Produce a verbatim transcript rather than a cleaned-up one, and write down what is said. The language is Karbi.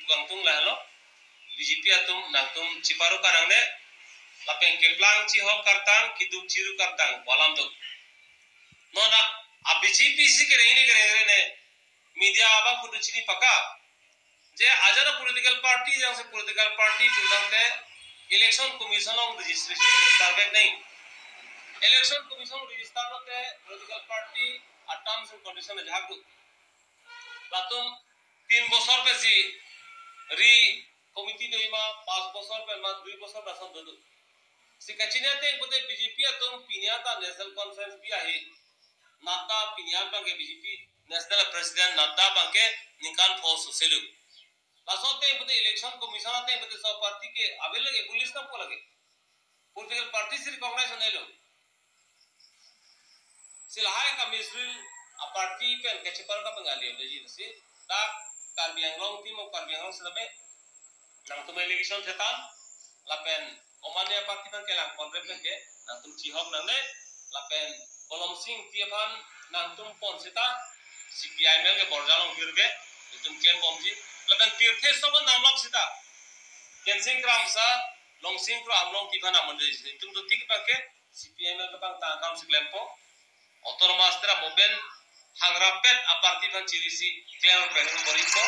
bangtung lahelo. B J P atum nangtum chiparu kanangne, lapen keplang chihok kartang, keduk chiru kartang pu alam do. Non a-B J P si kereng ini kereng ne media abang putu chini paka. Je ajana political party, jangsi political party pudangte Election Commission along registration register bek nang. Election Commission register lote political party a-terms and condition ajahak do. Latum tin bosor pensi ri committee do ma, pas bosor pen ma, dui bosor lason do do. Si kachini ateng pute B J P atum pini anta National Conference bi ahe. Nadda pini abangke B J P National President Nadda abangke ningkan pho soselo. Laso ateng pute Election Commission ateng pute so party ke avel lage, police nangpo lage. Political party si recognize un-elo. Si lahai kami Israel a-party pen kachepar ka Bengali leji si dak Karbi Anglong team of Karbi Anglong selabe nangtum allegation thetan, lapen komatne a-party pen kelang ponrep pen ke nangtum chihok nangne, lapen Kolom Sing Ingti aphan nangtum pon seta C P I M L ke borja long hirke itum klem bomji, lapen pirthe soban namlap seta Kensing Kramsa, Longsing Kro Amlong kiphan amonde itum do tik pake C P I M L kepangtang akam si klempo. Autonomous tera moben hangrapet a-party aphan chiri si klem pen bor-ipo.